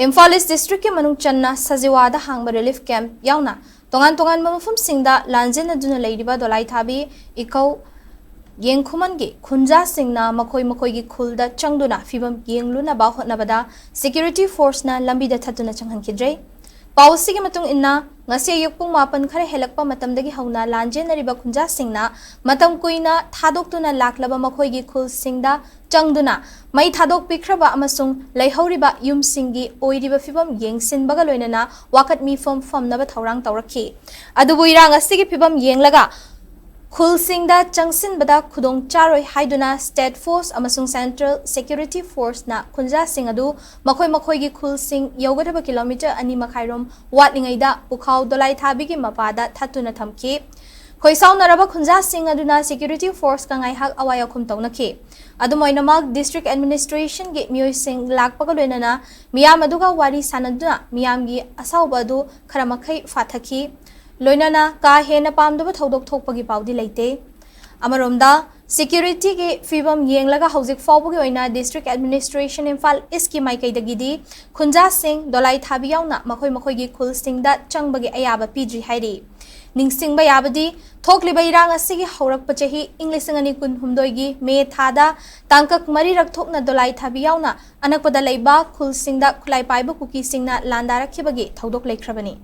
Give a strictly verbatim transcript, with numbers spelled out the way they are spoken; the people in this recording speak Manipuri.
ꯏꯝꯐꯥꯜ ꯏꯁ ꯗꯤꯁꯇ꯭ꯔꯤꯛꯀꯤ ꯃꯅꯨꯡ ꯆꯟꯅ ꯁꯖꯤꯋꯥꯗ ꯍꯥꯡꯕ ꯔꯤꯂꯤꯐ ꯀꯦꯝꯞ ꯌꯥꯎꯅ ꯇꯣꯉꯥꯟ ꯇꯣꯉꯥꯟꯕ ꯃꯐꯝꯁꯤꯡꯗ ꯂꯥꯟꯖꯦꯟꯅꯗꯨꯅ ꯂꯩꯔꯤꯕ ꯗꯣꯂꯥꯏꯊꯥꯕꯤ ꯏꯀꯧ ꯌꯦꯡꯈꯨꯃꯟꯒꯤ ꯈꯨꯟꯖꯥꯁꯤꯡꯅ ꯃꯈꯣꯏ ꯃꯈꯣꯏꯒꯤ ꯈꯨꯜꯗ ꯆꯪꯗꯨꯅ ꯐꯤꯕꯝ ꯌꯦꯡꯂꯨꯅꯕ ꯍꯣꯠꯅꯕꯗ ꯁꯦꯀ꯭ꯌꯨꯔꯤꯇꯤ ꯐꯣꯔꯁꯅ ꯂꯝꯕꯤꯗ ꯊꯠꯇꯨꯅ ꯆꯪꯍꯟꯈꯤꯗ꯭ꯔꯦ꯫ ꯄꯥꯎ ꯑꯁꯤꯒꯤ ꯃꯇꯨꯡ ꯏꯟꯅ, ꯉꯁꯤ ꯑꯌꯨꯛ ꯄꯨꯡ ꯃꯥꯄꯟ ꯈꯔ ꯍꯦꯜꯂꯛꯄ ꯃꯇꯝꯗꯒꯤ ꯍꯧꯅ ꯂꯥꯟꯖꯦꯟꯅꯔꯤꯕ ꯈꯨꯟꯖꯥꯁꯤꯡꯅ ꯃꯇꯝ ꯀꯨꯏꯅ ꯊꯥꯗꯣꯛꯇꯨꯅ ꯂꯥꯛꯂꯕ ꯃꯈꯣꯏꯒꯤ ꯈꯨꯜꯁꯤꯡꯗ ꯆꯪꯗꯨꯅ ꯃꯩ ꯊꯥꯗꯣꯛꯄꯤꯈ꯭ꯔꯕ ꯑꯃꯁꯨꯡ ꯂꯩꯍꯧꯔꯤꯕ ꯌꯨꯝꯁꯤꯡꯒꯤ ꯑꯣꯏꯔꯤꯕ ꯐꯤꯕꯝ ꯌꯦꯡꯁꯤꯟꯕꯒ ꯂꯣꯏꯅꯅ ꯋꯥꯀꯠ ꯃꯤꯐꯝ ꯐꯝꯅꯕ ꯊꯧꯔꯥꯡ ꯇꯧꯔꯛꯈꯤ꯫ ꯑꯗꯨꯕꯨ ꯏꯔꯥꯡ ꯑꯁꯤꯒꯤ ꯐꯤꯕꯝ ꯌꯦꯡꯂꯒ ꯈꯨꯜꯁꯤꯡꯗ ꯆꯪꯁꯤꯟꯕꯗ ꯈꯨꯗꯣꯡ ꯆꯥꯔꯣꯏ ꯍꯥꯏꯗꯨꯅ ꯁ꯭ꯇꯦꯠ ꯐꯣꯔꯁ ꯑꯃꯁꯨꯡ ꯁꯦꯟꯇ꯭ꯔꯦꯜ ꯁꯦꯀ꯭ꯌꯨꯔꯤꯇꯤ ꯐꯣꯔꯁꯅ ꯈꯨꯟꯖꯥꯁꯤꯡ ꯑꯗꯨ ꯃꯈꯣꯏ ꯃꯈꯣꯏꯒꯤ ꯈꯨꯜꯁꯤꯡ ꯌꯧꯒꯗꯕ ꯀꯤꯂꯣꯃꯤꯇꯔ ꯑꯅꯤ ꯃꯈꯥꯏꯔꯣꯝ ꯋꯥꯠꯂꯤꯉꯩꯗ ꯄꯨꯈꯥꯎ ꯗꯣꯂꯥꯏꯊꯥꯕꯤꯒꯤ ꯃꯄꯥꯗ ꯊꯠꯇꯨꯅ ꯊꯝꯈꯤ꯫ ꯈꯣꯏꯁꯥꯎꯅꯔꯕ ꯈꯨꯟꯖꯥꯁꯤꯡ ꯑꯗꯨꯅ ꯁꯦꯀ꯭ꯌꯨꯔꯤꯇꯤ ꯐꯣꯔꯁꯀ ꯉꯥꯏꯍꯥꯛ ꯑꯋꯥꯏ ꯑꯈꯨꯝ ꯇꯧꯅꯈꯤ꯫ ꯑꯗꯨꯝ ꯑꯣꯏꯅꯃꯛ, ꯗꯤꯁꯇ꯭ꯔꯤꯛ ꯑꯦꯗꯃꯤꯅꯤꯁꯇ꯭ꯔꯦꯁꯟꯒꯤ ꯃꯤꯑꯣꯏꯁꯤꯡ ꯂꯥꯛꯄꯒ ꯂꯣꯏꯅꯅ ꯃꯤꯌꯥꯝ ꯑꯗꯨꯒ ꯋꯥꯔꯤ ꯁꯥꯅꯗꯨꯅ ꯃꯤꯌꯥꯝꯒꯤ ꯑꯁꯥꯎꯕ ꯑꯗꯨ ꯈꯔ ꯃꯈꯩ ꯐꯥꯊꯈꯤ꯫ ꯂꯣꯏꯅꯅ ꯀꯥ ꯍꯦꯟꯅ ꯄꯥꯝꯗꯕ ꯊꯧꯗꯣꯛ ꯊꯣꯛꯄꯒꯤ ꯄꯥꯎꯗꯤ ꯂꯩꯇꯦ꯫ ꯑꯃꯔꯣꯝꯗ, ꯁꯦꯀ꯭ꯌꯨꯔꯤꯇꯤꯒꯤ ꯐꯤꯕꯝ ꯌꯦꯡꯂꯒ ꯍꯧꯖꯤꯛ ꯐꯥꯎꯕꯒꯤ ꯑꯣꯏꯅ ꯗꯤꯁꯇ꯭ꯔꯤꯛ ꯑꯦꯗꯃꯤꯅꯤꯁꯇ꯭ꯔꯦꯁꯟ ꯏꯝꯐꯥꯜ ꯏꯁꯀꯤ ꯃꯥꯏꯀꯩꯗꯒꯤꯗꯤ ꯈꯨꯟꯖꯥꯁꯤꯡ ꯗꯣꯂꯥꯏ ꯊꯥꯕꯤ ꯌꯥꯎꯅ ꯃꯈꯣꯏ ꯃꯈꯣꯏꯒꯤ ꯈꯨꯜꯁꯤꯡꯗ ꯆꯪꯕꯒꯤ ꯑꯌꯥꯕ ꯄꯤꯗ꯭ꯔꯤ ꯍꯥꯏꯔꯤ꯫ ꯅꯤꯡꯁꯤꯡꯕ ꯌꯥꯕꯗꯤ, ꯊꯣꯛꯂꯤꯕ ꯏꯔꯥꯡ ꯑꯁꯤꯒꯤ ꯍꯧꯔꯛꯄ ꯆꯍꯤ ꯏꯪ ꯂꯤꯁꯤꯡ ꯑꯅꯤ ꯀꯨꯟꯍꯨꯝꯗꯣꯏꯒꯤ ꯃꯦ ꯊꯥꯗ ꯇꯥꯡꯀꯛ ꯃꯔꯤꯔꯛ ꯊꯣꯛꯅ ꯗꯣꯂꯥꯏ ꯊꯥꯕꯤ ꯌꯥꯎꯅ ꯑꯅꯛꯄꯗ ꯂꯩꯕ ꯈꯨꯜꯁꯤꯡꯗ ꯈꯨꯠꯂꯥꯏ ꯄꯥꯏꯕ ꯀꯨꯀꯤꯁꯤꯡꯅ ꯂꯥꯟꯗꯥꯔꯛꯈꯤꯕꯒꯤ ꯊꯧꯗꯣꯛ ꯂꯩꯈ꯭ꯔꯕꯅꯤ꯫